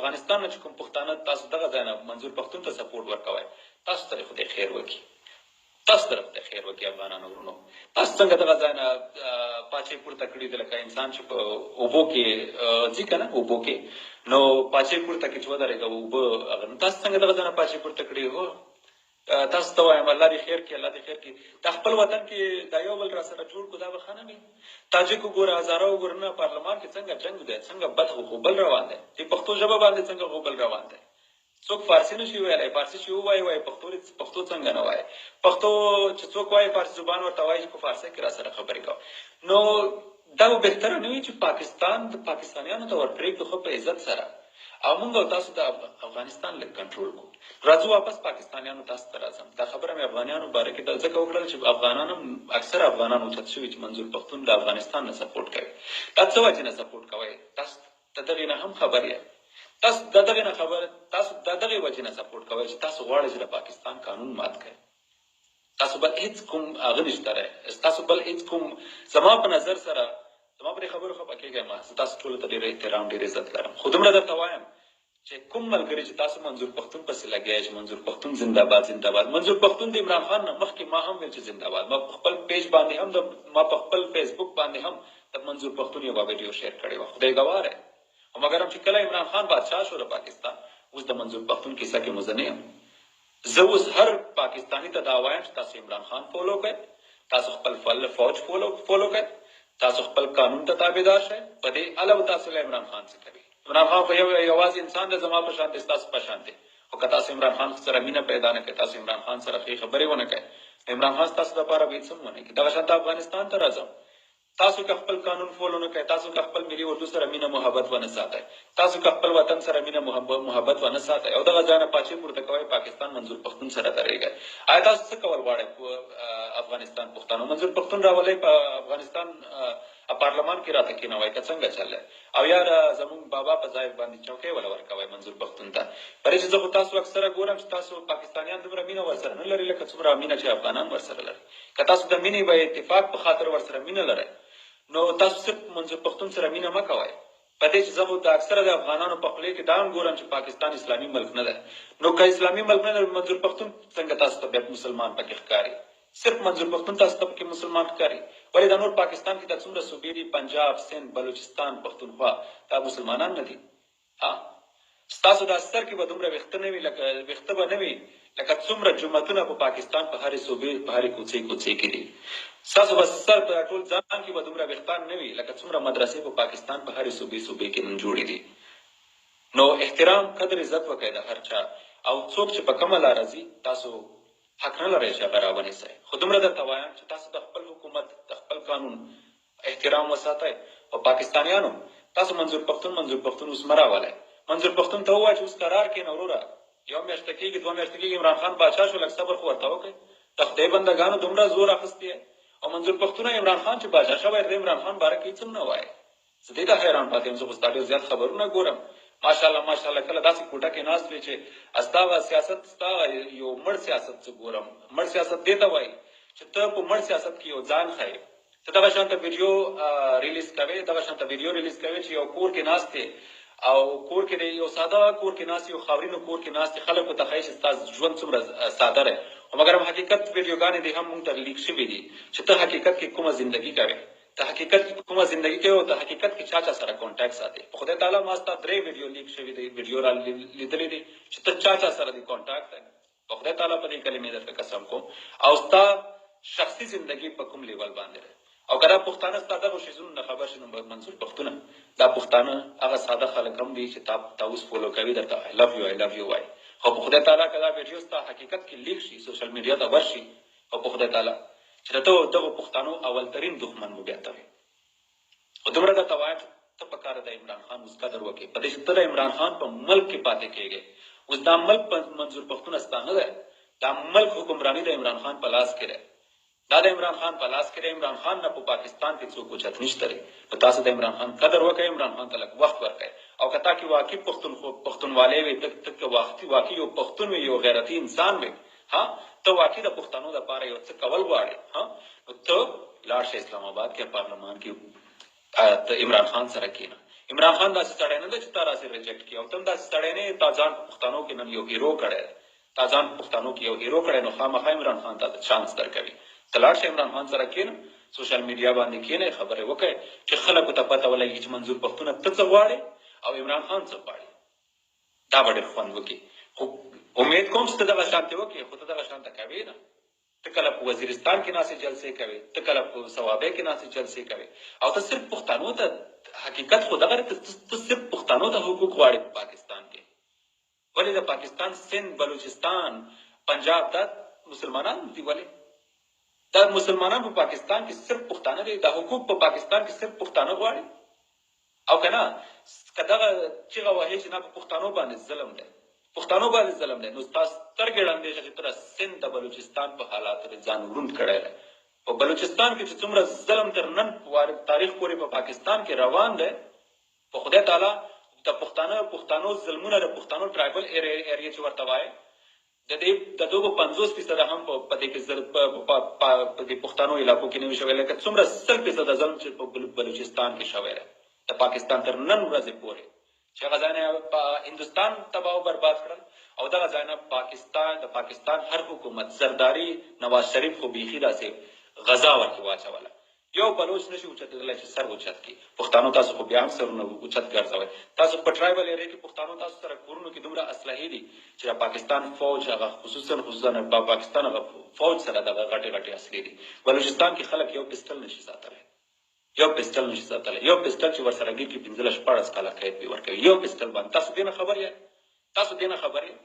افغانستان نه چې کوم پښتانه تاسو دغه ځای نه منظور پښتون ته سپورټ ورکوئ، تاسو ته خدای خیر وکړي، تاسو ته خدای خیر وکړي. افغانانو ورونو، تاسو څنګه دغه ځای نه پاچې پورته کړي دي، لکه انسان چې په اوبو کې ځي که نه، اوبو کې نو پاچې پورته کې چې ودرېږه اوبه هغه، نو تاسو څنګه دغه ځای نه پاچې پورته کړي؟ هو، تاسو ته وایم، الله دې خیر کړي، الله دې خیر کړي. دا خپل وطن کې دا یو بل را سره جوړ کو، دا به ښه نه وي؟ تاجک وګوره، هزاره وګوره، نه پارلمان کې څنګه جنګ دی، څنګه بد غوبل روان دی، د پښتو ژبه باندې څنګه غوبل روان دی. څوک فارسي نشي ویلی، فارسي چې ووایي وایي پښتو پښتو څنګه نه وایي، پښتو چې څوک وایي فارسي زبان ورته وایي چې په فارسي کې را سره خبرې کوه. نو دا به بهتره نه وي چې پاکستان د پاکستانیانو ته ورپرېږدو ښه په عزت سره، او موږ او تاسو د افغانستان لږ کنټرول کو؟ راځو واپس پاکستانیانو تاسو ته راځم. دا خبره مې افغانیانو باره کې دا ځکه وکړل چې افغانان هم، اکثره افغانان اوچت شوي چې منظور پښتون د افغانستان نه سپورټ کوي. دا څه وجې نه سپورټ کوي؟ تاسو د دغې نه هم خبر یئ. تاسو د دغې نه خبر، تاسو د دغې وجې نه سپورټ کوئ چې تاسو غواړئ چې د پاکستان قانون مات کړئ. تاسو بل هیڅ کوم هغه نشته دی، تاسو بل هیڅ کوم، زما په نظر سره، زما په خبرو خفه کېږئ ما، زه تاسو ټولو ته ډېر احترام، ډېر عزت لرم، خو دومره درته وایم چې کوم ملګري چې تاسو منظور پښتون پسې لګیا چې منظور پښتون زنده باد زنده باد، منظور پښتون د عمران خان نه مخکې ما هم ویل چې زنده باد. ما په خپل پیج باندې هم، ما په خپل فیسبوک باندې هم د منظور پښتون یوه ویډیو شیر کړې وه، خدای ګواه دی. خو مګر هم چې کله عمران خان بادشاه شو د پاکستان، اوس د منظور پښتون کیسه کې مو زه نه یم. زه اوس هر پاکستاني ته دا وایم چې تاسو عمران خان فالو کړئ، تاسو خپل فوج فالو کړئ، تاسو خپل قانون ته تابعدار شئ. په دې علاوه تاسو له عمران خان څه کوي؟ عمران خان خو یو یوازې انسان دی، زما په شان دی، ستاسو په شان دی. خو که تاسو عمران خان سره مینه پیدا نه کړئ، تاسو عمران خان سره ښې خبرې ونه کړئ، عمران خان ستاسو لپاره به هېڅ هم ونه کړي. دغه شان ته افغانستان ته راځم. تاسو که خپل قانون فالو نه کړئ، تاسو که خپل ملي اردو سره مینه محبت ونه ساتئ، تاسو که خپل وطن سره مینه محبت ونه ساتئ او دغه ځای نه پاچې پورته کوئ، پاکستان منظور پښتون سره درېږئ، آیا تاسو څه کول غواړئ؟ افغانستان پښتانه منظور پښتون راولئ په افغانستان پارلمان کې راته کېنوئ که څنګه چل دی؟ او یا زمونږ بابا په ځای باندې چوکۍ وله ورکوئ منظور پښتون ته؟ پرې چې زه خو تاسو اکثره ګورم چې تاسو پاکستانیان دومره مینه ورسره نه لرئ لکه څومره مینه چې افغانان ورسره لري. که تاسو د مینې به اتفاق په خاطر ورسره مینه لرئ، نو تاسو صرف منظور پښتون سره مینه مه کوئ. په دې چې زه خو د اکثره د افغانانو په خولې کې دا هم ګورم چې پاکستان اسلامي ملک نه دی. نو که اسلامي ملک نه دی، منظور پښتون څنګه تاسو ته بیا مسلمان پکې ښکاري؟ صرف منظور پښتون تاسو ته پکې مسلمان ښکاري؟ ولې دا نور پاکستان کې دا څومره صوبې دي، پنجاب، سند، بلوچستان، پښتونخوا، دا مسلمانان نه دي؟ ها، ستاسو دا سر کې به دومره ویښته نه وي، لکه ویښته به نه وي لکه څومره جوماتونه په پاکستان په هرې صوبې، په هرې کوڅې کوڅې کې دي. ستاسو به سر په ټول ځان کې به دومره ویښتان نه وي لکه څومره مدرسې په پاکستان په هرې صوبې صوبې کې نن جوړې دي. نو احترام، قدر، عزت وکړئ د هر چا، او څوک چې په کومه لاره ځي، تاسو حق نه لرئ چې هغه راونیسئ. خو دومره درته وایم چې تاسو د خپل حکومت، د خپل قانون احترام وساتئ. او پاکستانیانو، تاسو منظور پښتون منظور پښتون اوس مه راولئ. منظور پښتون ته ووایه چې اوس قرار کښېنه وروره، یو میاشت کېږي، 2 میاشتې کېږي، عمران خان باچا شو، لږ صبر خو ورته وکړئ. د خدای بندګانو دومره زور اخیستی او منظور پښتون، عمران خان چې باچا شوی د عمران خان باره کې هېڅ هم نه وایي. زه دې ته حیران پاتې یم. زه خو ستا ډېر زیات خبرونه ګورم، ماشاءالله ماشاءالله، کله داسې کوټه کې ناست وي چې ستا سیاست، ستا یو مړ سیاست څه ګورم. مړ سیاست دې ته وایي چې ته په مړ سیاست کې یو ځان ښایې. ته دغه شانته ویډیو ریلیز کوې، دغه شانته ویډیو ریلیز کوې چې یو کور کې ناست دی او کور کې دی، یو ساده کور کې ناست، یو خاورینو کور کې ناست، خلکو ته ښایي چې ستا ژوند څومره ساده دی. خو مګر حقیقت ویډیوګانې دې هم مونږ ته لیک شوي دي چې ته حقیقت کې کومه زندگی کوې، ته حقیقت کې کومه زندگی کوې او ته حقیقت کې چا چا سره کانټاکټ ساتې. په خدای تعالی، ما ستا درې ویډیو لیک شوي دي، ویډیو را لیدلې دي چې ته چا چا سره دې کانټاکټ دی. په خدای تعالی، په دې کلمې درته قسم کوم، او ستا شخصي زندگی په کوم لیول باندې ده. او که دا پښتانه ستا دغو شیزونو نه خبر شي، نو منظور پښتونه، دا پښتانه هغه ساده خلک هم دي چې تا اوس فالو کوي، درته "I love you، I love you" وایي. خو په خدای تعالی، که دا ویډیو ستا حقیقت کې لیک شي، سوشل میډیا ته ورشي، او په خدای تعالی چې ته دغو پښتانو اول ترین دښمن به بیا ته وي. خو دومره درته وایم چې ته په کار د عمران خان اوس قدر وکړې، په دې چې ته د عمران خان په ملک کې پاتې کېږې. اوس دا ملک په منظور پښتون ستا نه دی. دا ملک حکمراني د عمران خان په لاس کې ده، دا د عمران خان په لاس کې دی. عمران خان نه په پاکستان کې څوک اوچت نشته دی. نو تاسو د عمران خان قدر وکړئ، عمران خان ته لږ وخت ورکړئ. او که تا کې واقعي پښتون پښتونوالۍ وي، ته که واقعي یو پښتون وي، یو غیرتي انسان وي، ها، ته واقعي د پښتنو دپاره یو څه کول غواړې، ها، نو ته لاړ شه اسلام آباد کې پارلمان کې، ته عمران خان سره کېنه. عمران خان داسې سړی نه دی چې تا راسې ریجیکټ کړي، او ته هم داسې سړی نه یې. تا ځان په پښتنو کې نن یو هیرو کړی دی، تا ځان په پښتنو کې یو هیرو کړی، نو خامخا عمران خان ته چانس درکوي. ته لاړ شه عمران خان سره کښېنه، سوشل میډیا باندې کښېنه، خبرې وکړې چې خلکو ته پته ولګي چې منظور پښتونه ته څه غواړې او عمران خان څه غواړي. دا به ډېر خوند وکړي. خو امید کوم چې ته دغه شانتې وکړې، خو ته دغه شانته کوې نه. ته کله په وزیرستان کې ناستې جلسې کوې، ته کله په صوابۍ کې ناستې جلسې کوې، او ته صرف پښتنو ته، حقیقت خو دغه دی، ته صرف پښتنو ته حقوق غواړې په پاکستان کې. ولې د پاکستان سند، بلوچستان، پنجاب دا مسلمانان دي؟ ولې دا مسلمانان په پاکستان کې صرف پښتانه دي؟ دا حقوق په پاکستان کې صرف پښتانه غواړي او که نه؟ که دغه چیغه وهې چې نه په پښتنو باندې ظلم دی، پښتنو باندې ظلم دی، نو ستا سترګې ړندې شه چې ته د سند د بلوچستان په حالاتو دې ځان ړوند کړی دی. په بلوچستان کې چې څومره ظلم تر نن تاریخ پورې په پاکستان کې روان دی، په خدای تعالی د پښتانه پښتنو ظلمونه، د پښتنو ټرایبل ایریا چې ورته وایي، د دې د دوه 50% هم په دې کې په دې پښتنو علاقو کې نه وي شوی، لکه څومره 100% ظلم چې په بلوچستان کې شوی دی د پاکستان تر نن ورځې پورې، چې هغه ځای نه په هندوستان تباه او برباد کړل، او دغه ځای نه پاکستان، د پاکستان هر حکومت، زرداری، نواز شریف خو بیخي داسې غزا ورکې واچوله. یو بلوچ نشي اوچتېدلی چې سر اوچت کړي. پښتانو تاسو خو بیا هم سرونه اوچت ګرځوئ. تاسو په ټرایبل ایریا کې پښتانو تاسو سره کورونو کې دومره اسلحې دي چې د پاکستان فوج هغه خصوصا په پاکستان هغه فوج سره دغه غټې غټې اسلحې دي. بلوچستان کې خلک یو پستل نشي ساتلی، یو پستل نشي ساتلی. یو پستل چې ورسره ګیر کې 15 16 کاله قید وي ورکوي یو پستل باندې. تاسو دې نه خبر یې؟ تاسو دې نه خبر یې؟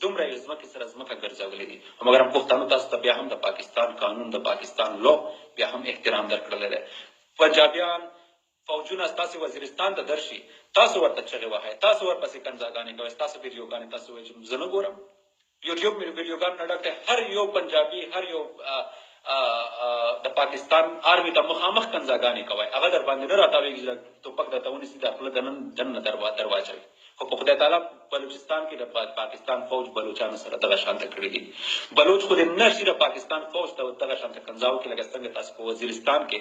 دومره یې ځمکې سره ځمکه ګرځولې دي، مګر هم پښتانه تاسو ته بیا هم د پاکستان قانون، د پاکستان لو بیا هم احترام درکړلی دی. پنجابیان فوجونه ستاسو وزیرستان ته درشي، تاسو ورته چغې وهئ، تاسو ورپسې کنځاګانې کوئ، ستاسو ویډیوګانې تاسو وایئ چې زه نه ګورم، یوټیوب مې ویډیوګان نه ډک دی. هر یو پنجابي، هر یو د پاکستان آرمي ته مخامخ کنځاګانې کوي، هغه در باندې نه راتاویږي چې ټوپک درته ونیسي، د خوله دننه درواچوي. خو په خدای تعالی بلوچستان کې د پاکستان فوج بلوچانو سره دغه شانته کړي دي. بلوچ خو دې نشي د پاکستان فوج ته دغه شانته کنځاو کې لکه څنګه تاسو په وزیرستان کې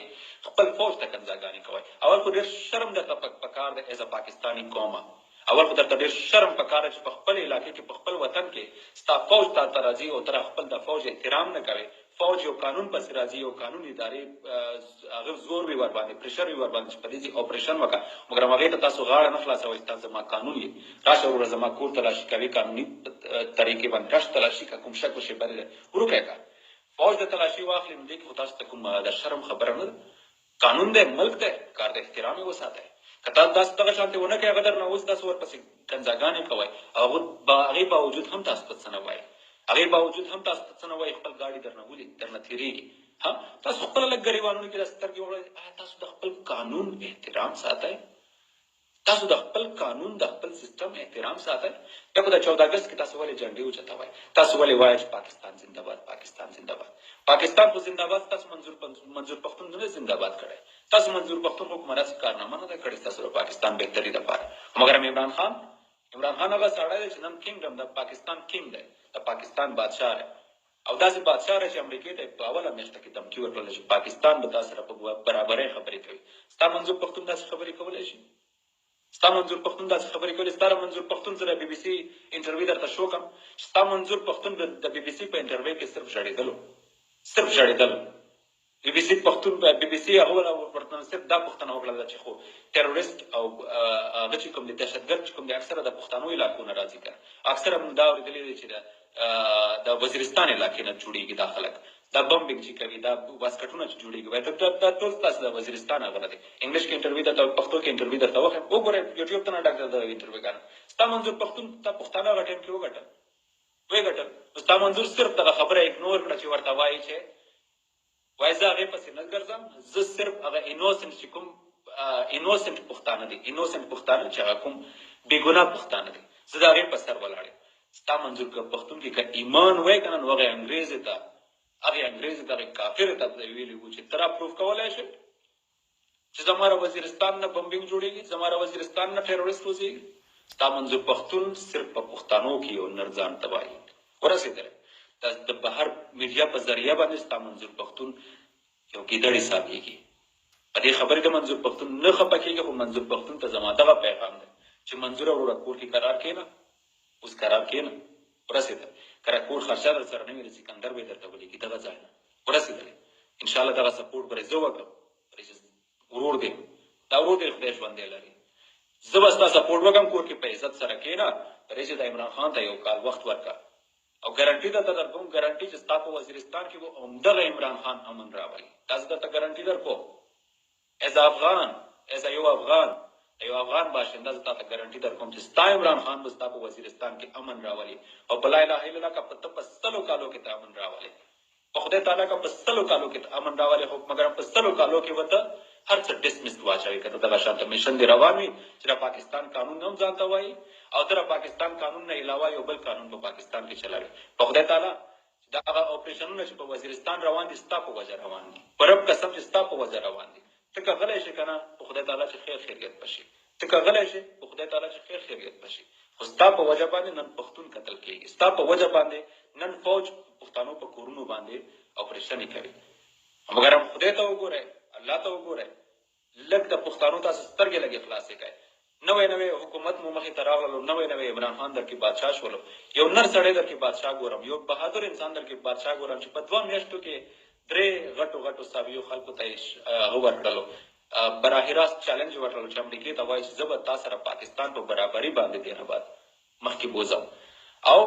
خپل فوج ته کنځاګانې کوئ. اول خو ډېر شرم درته پکار دی ایز ا پاکستاني قومه. اول خو درته ډېر شرم پکار دی چې په خپل علاقې کې، په خپل وطن کې ستا فوج تا ته راځي او تر خپل د فوج احترام نه کوي. فوج یو قانون پسې راځي، یو قانون ادارې هغه زور وي ور باندې، پریشر وي ور باندې چې په دې ځای اپریشن وکړه، مګر هغې ته تاسو غاړه نه خلاصوئ. تاسو زما قانون یې، راشه وروره زما کور تلاشي کوي، قانوني طریقې باندې راشه تلاشي که کوم شک وشي بری دی ورکه که فوج د تلاشي واخلي. نو دې کې خو تاسو ته کوم د شرم خبره نه ده. قانون دی، ملک دی، کار د احترام یې وساتئ. که تاسو داسې دغه شانتې ونه کوئ، هغه درنه اوس تاسو ورپسې کنځاګانې کوئ او هغې باوجود هم تاسو ته څه نه وایي، هغې باوجود هم تاسو ته څه نه وایي، خپل ګاډي درنه ولي، درنه تېرېږي. ها، تاسو خپله لږ ګریوانونو کې داسې سترګې وغړوئ. آیا تاسو د خپل قانون احترام ساتئ؟ تاسو د خپل قانون، د خپل سیستم احترام ساتئ؟ بیا په د 14 اګست کې تاسو ولې جنډې اوچتوئ؟ تاسو ولې وایئ چې پاکستان زنده باد، پاکستان زنده باد، پاکستان خو زنده باد؟ تاسو منظور پښتون نه زنده باد کړی. تاسو منظور پښتون خو کومه داسې کارنامه نه ده کړې تاسو د پاکستان بهتري دپاره. مګر عمران خان، عمران خان هغه سړی دی چې نن کینګډم د پاکستان کینګ دی، د پاکستان بادشاه دی، او داسې بادشاه دی چې امریکې ته په اوله میاشت کې دمکي ورکړله چې پاکستان به تاسو سره په برابرۍ خبرې کوي. ستا منظور پښتون داسې خبرې کولی شي؟ ستا منظور پښتون داسې خبرې کولی؟ ستا منظور پښتون سره بي بي سي انټرویو درته شو کم چې ستا منظور پښتون د بي بي سي په انټرویو کې صرف ژړېدلو، صرف ژړېدل. بي بي سي پښتون، بي بي سي هغه ورته صرف دا پوښتنه وکړه چې خو ټروریست او هغه چې کوم دي، دهشتګرد چې کوم دي، اکثره د پښتنو علاقو نه راځي که اکثره موږ دا اورېدلي دي چې د وزیرستان علاقې نه جوړیږي دا خلک، دا بمبینګ چې کوي، دا واسکټونه چې جوړیږي، وای دا ټول تاسو د وزیرستان هغه نه دي. انګلیش کې انټرویو درته، پښتو کې انټرویو درته وښیم، وګورئ یوټیوب ته نه ډاکټر د انټرویو ګانو. ستا منظور پښتون تا پښتانه هغه ټایم کې وګټل، وګټل. ستا منظور صرف دغه خبره اګنور کړه چې ورته وایي چې وای زه هغې پسې نه ګرځم، زه صرف هغه اینوسنټ چې کوم اینوسنټ پښتانه دي، اینوسنټ پښتانه چې هغه کوم بېګناه پښتانه دي، زه د هغې په سر ولاړ یم. ستا منظور که پښتون کې که ایمان وای که نه، نو هغې انګرېز ته، هغې انګرېز ته، هغې کافر ته ویلي وو چې ته را پروف کولی شې چې زما د وزیرستان نه بمبینګ جوړېږي، زما د وزیرستان نه ټیرورست وزېږي؟ ستا منظور پښتون صرف په پښتنو کې یو نر ځان ته وایي ورسېدلی. د بهر میډیا په ذریعه باندې ستا منظور پښتون یو ګیدړ حسابېږي. په دې خبرې د منظور پښتون نه خپه کېږي، خو منظور پښتون ته زما دغه پیغام دی چې منظور وروره کور کې قرار کېنه، اوس قرار کېنه، ورسېدل که کور خرچه در سره نه وي د سکندر به یې درته ولیکي دغه ځای نه ورسېدلې. ان شاء الله دغه سپورټ به زه وکړم، ورور دی دا ورور دی، خدای ژوندی لري، زه به ستا سپورټ وکړم. کور کې په عزت سره کېنه، پرې چې د عمران خان ته یو کال وخت ورکړه او ګارانټي درته درکوم، ګارانټي چې ستا په وزیرستان کې به همدغه عمران خان امن راولي. دا زه درته ګارانټي درکوم as افغان، as یو افغان، یو افغان باشنده، زه تاته ګارانټي درکوم چې ستا عمران خان به ستا په وزیرستان کې امن راولي. او په لا اله الا الله که په ته په 100 کالو کې ته امن راولې، په خدای تعالی که په 100 کالو کې ته امن راولې، خو مګر په 100 کالو کې به ته هر څه ډسمس واچوي. که ته دغه شانته میشن دې روان وي چې د پاکستان قانون هم ځان ته وایي او ته د پاکستان قانون نه علاوه یو بل قانون په پاکستان کې چلاوي، په خدای تعالی دا هغه اپریشنونه چې په وزیرستان روان دي ستا په وجه روان دي، په رب قسم چې ستا په وجه روان دي. ته که غلی شې که نه، په خدای تعالی چې خیر خیریت به شي. ته که غلی شې، په خدای تعالی چې خیر خیریت به شي. خو ستا په وجه باندې نن پښتون قتل کېږي، ستا په وجه باندې نن فوج پښتانو په کورونو باندې اپریشن کوي. مګر هم خدای ته وګورئ، الله ته وګورئ، لږ د پښتانو تاسو سترګې لږې خلاصې کړئ. نوی نوی حکومت مو مخې ته راغللو، نوی نوی عمران خان در کې بادشاه شولو، یو نر سړی در کې بادشاه ګورم، یو بهادر انسان در کې بادشاه ګورم چې په 2 میاشتو کې 3 غټو غټو ساویو خلکو ته یې هغه ورکړلو، براه راست چیلنج ورکړلو چې امریکې ته وایي چې زه به تا سره پاکستان په برابري باندې دې نه بعد مخکې بوځم، او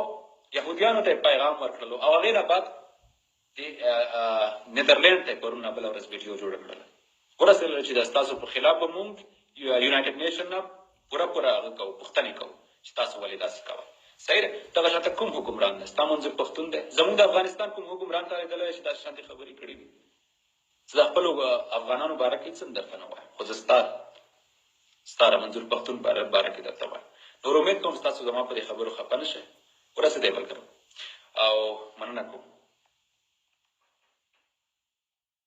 یهودیانو ته یې پیغام ورکړلو. او هغې نه بعد دې نیدرلینډ ته یې پرون نه بله ورځ ویډیو جوړه کړله، ورسېدله چې د ستاسو په خلاف به مونږ یونایټډ نیشن نه پوره پوره هغه کوو، پوښتنې کوو چې تاسو ولې داسې کوئ. صحیح ده، دغه شانته کوم حکمران دی؟ ستا منظور پښتون دی. زمونږ د افغانستان کوم حکمران ته لیدلی چې داسې شانتې خبرې کړې وي؟ زه د خپلو افغانانو باره کې هېڅ هم درته نه وایم، خو زه ستا د منظور پښتون باره کې درته وایم. نور امید کوم ستاسو زما په دې خبرو خفه نه شئ. ورسېدی ملګرو او مننه کوم.